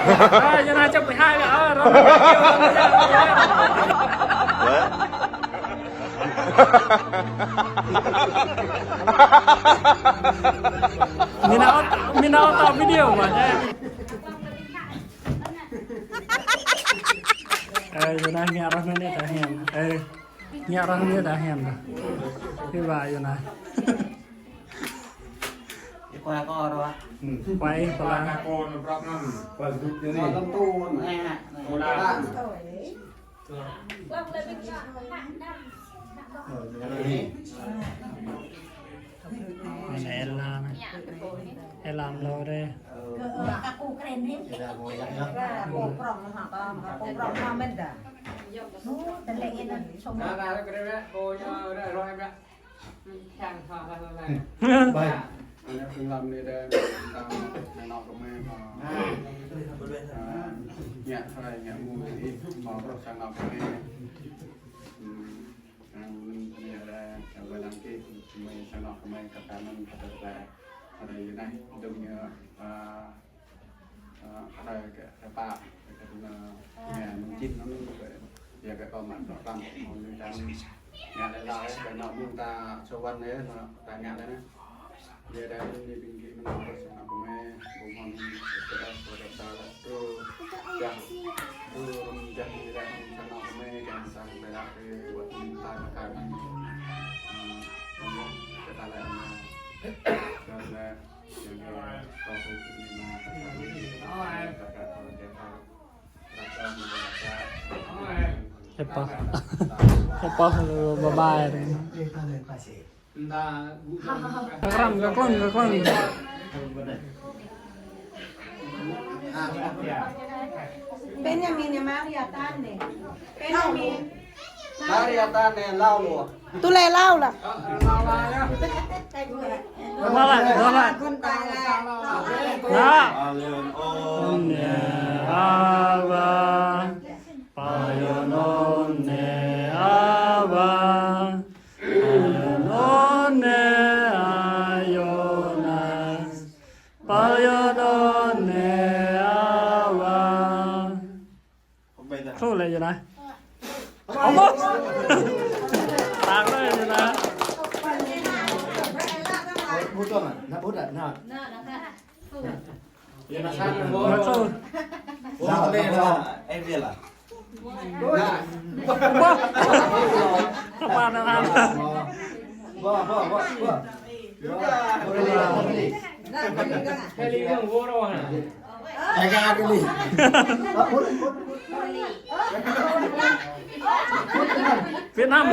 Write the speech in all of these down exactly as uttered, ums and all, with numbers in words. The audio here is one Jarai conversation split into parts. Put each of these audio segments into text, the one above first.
Ơ, Yôna chụp mười hai rồi, ơ, rồi. Mira otra, mira otra video, man. Ơ, Yôna ngă rơh anŭn anai ta hiam. Ơ, ngă rơh anŭn anai ta hiam. Hiư̆m pă Yôna. Ih, kuai kơ ôh. Kuai pơla. Anai Ella anai. Ella mlâo rai. Bai. Anai phim lăm anai đa, tang anai nŏ kơ mơi, ơ, ngă hrơi ngă mơ̆ng anai, mơ̆ng bruă sang anŏ kơ mơi. Hm, anŭn anai đa, kơ ƀing lăng kơ mơi sang anŏ kơ mơi, kơ ta anŭn kơ ta đa, hrơi anai, dŏ ñu, ơ, Ơ, hrơi kơ, hrơi pă, kơ, kơ, ơ, ñu mơ̆ng čin anŭn kơ, yua kơ kâo mă bruă tăm, mơ̆ng anŭn tăm, ngă lĕ laih, kơ anŏ mơ̆ng ta sô wan lĕ, anŏ ta ngă lĕ anai. Yua dah anŭn ñu ƀing gih mơ̆n, kơ sang anŏ kơ mơi, ƀu mơ̆n, kơ ta, kơ ta lĕ, tu, jah, tu, rum jah, ñu dah, sang anŏ kơ mơi, kơ sang ta lĕ, kơ, wơ̆t mơ̆n ta kơ kơ mơi. Ơ, kơ ta lĕ, kơ lĕ, Hepa. Hepa, bye bye. Kram, kram, kram. Benjamin, Maria, Tande. Benjamin. Mari atan ne lau lu. Tui lau lah. Dua lah, dua lah. Nah. Payun ôh ne Awa. Payun ôh ne Awa. Payun ôh ne Ayona. Payun ôh ne Awa. Thôi lĕ Yôna. Ôh, mơ̆. Tang lĕ Yôna. Bút rồi mà, nó bút rồi, nó. Yôna sang bút. Bút thôi. Bút lên là em Việt à? Bơ. Tơpă anŭn. Bơ, bơ, bơ, bơ. Việt Nam.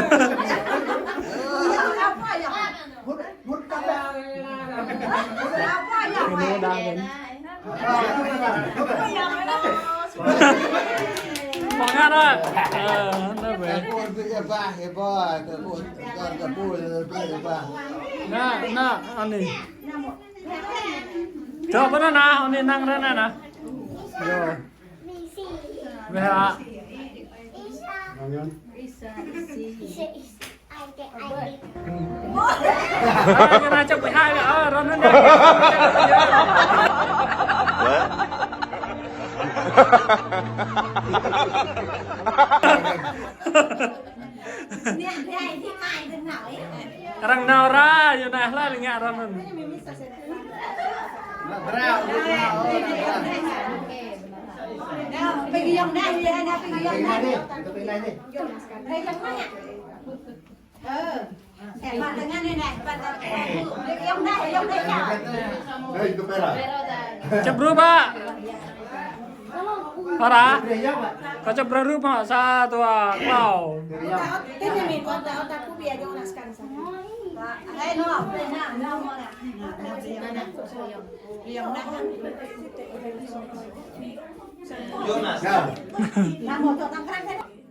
Pơngăt ah. Ơ, anŭn bĕ. Anŭn, anŭn, anai. Čŏk pơ anŭn, anai, anai. Yơh. Weh ah. Ai, kơ anai čŏk ƀu hai, ơ, rŏ anŭn. Arăng nao rai, Yôna lah ngă rŏ anŭn. Čơbrŭ bă. Hơra. Kâo čơbrŭ rup mơ̆, sa, dua, klâo.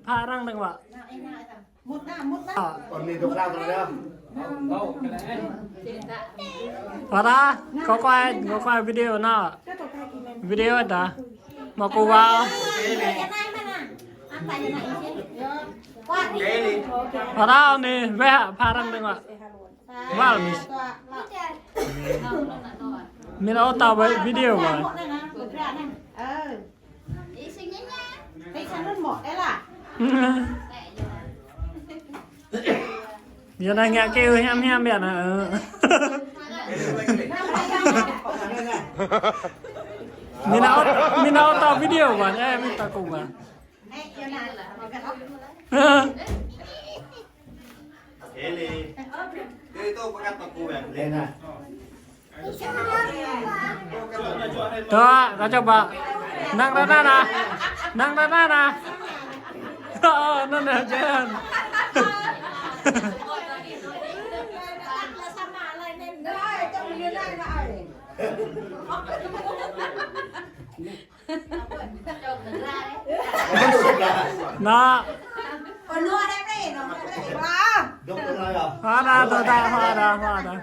Pha arăng dơ̆ng wă. Pha ta, kâo kuai, kâo kuai video anŭn. Video ta. Mă kơ wă. Pha ta anai, weh, pha arăng dơ̆ng wă. Wă, mis. Mĭn ôh ta wă video wă. Ơ. Ih, sing nyanyi. Hei, sang anŭn mơ̆, Ella. Yơh anai ngă kơ hiam hiam biă anai. Mơ̆ng anai ôh, mơ̆ng anai ôh ta video ba, eh, mơ̆ng ta kơ ba. Ele. Ele itu pekat aku ya. Lena. Tuh, kacau, Pak. Năng ra anai nă. Năng ra anai nă. Ơ, năng ra anai. Nă. Hoa đa, hoa đa, hoa đa, hoa đa.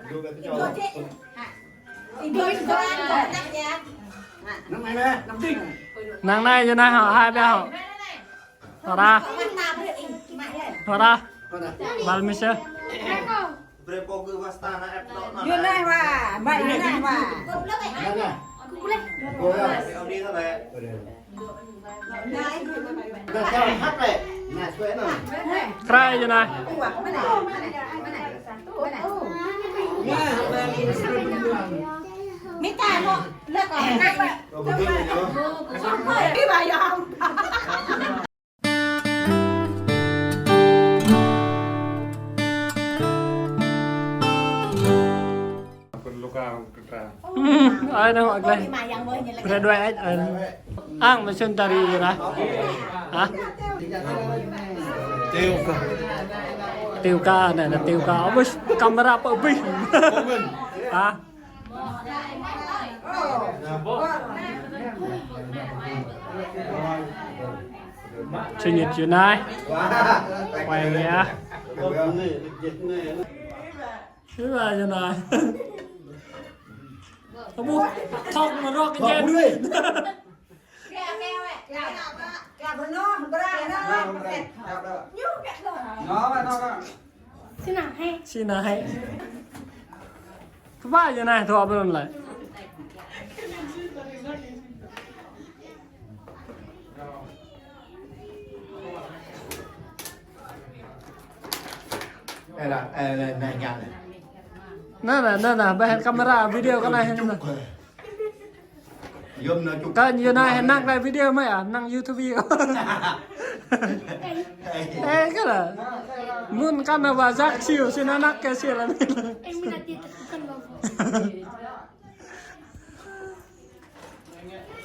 Năng anai, yơh anai, hă, hai biă hă. Hoa đa. Hoa đa. Bal mi se. Yơh anai wa, bai yơh anai wa. Kră yơh anai. Mita no, lek. Iba ya. Ai năng ăt leh. Bre đuaĭ ăt, ai. Ang mơ̆ sun tari yơh anai. Hă? Tiu ka. Tiu ka anai, anai tiu ka. Abis kamera pơ abih. Hă? Sơñit yơh anai. Quay nhé. Sơñit yơh anai. Abu, thok mă rok ke jai đuaĭ. Sĭt anai hĕ. Kơƀah yơh anai, thâo ƀơi anŭn lĕ. Ê, là, ê, là, này, nhặt này. Anai, anai, anai, anai, ƀơi hĕn kamera video kơ anai hĕn anai. Yôm na čŭk. Kơ yơh anai hĕn năng anai video mơ̆ ah, năng YouTube. Ê, kơ lah. Mun kăn anai wa jak siu, sĭt anai kơ siu lah.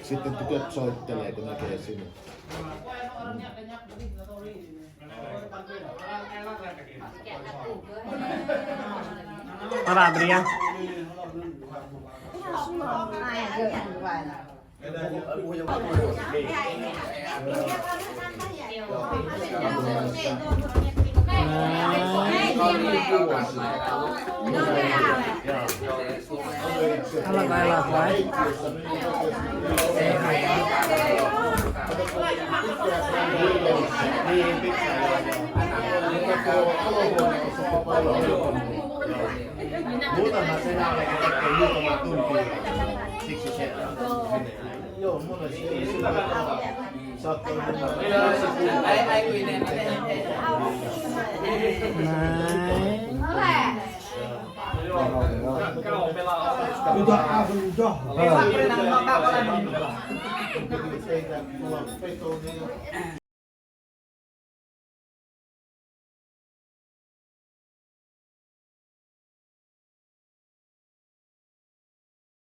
Sĭt tơgŭt soi tơlơi kơ anai kơ siu. Para Adrian. Alah, alah, alah.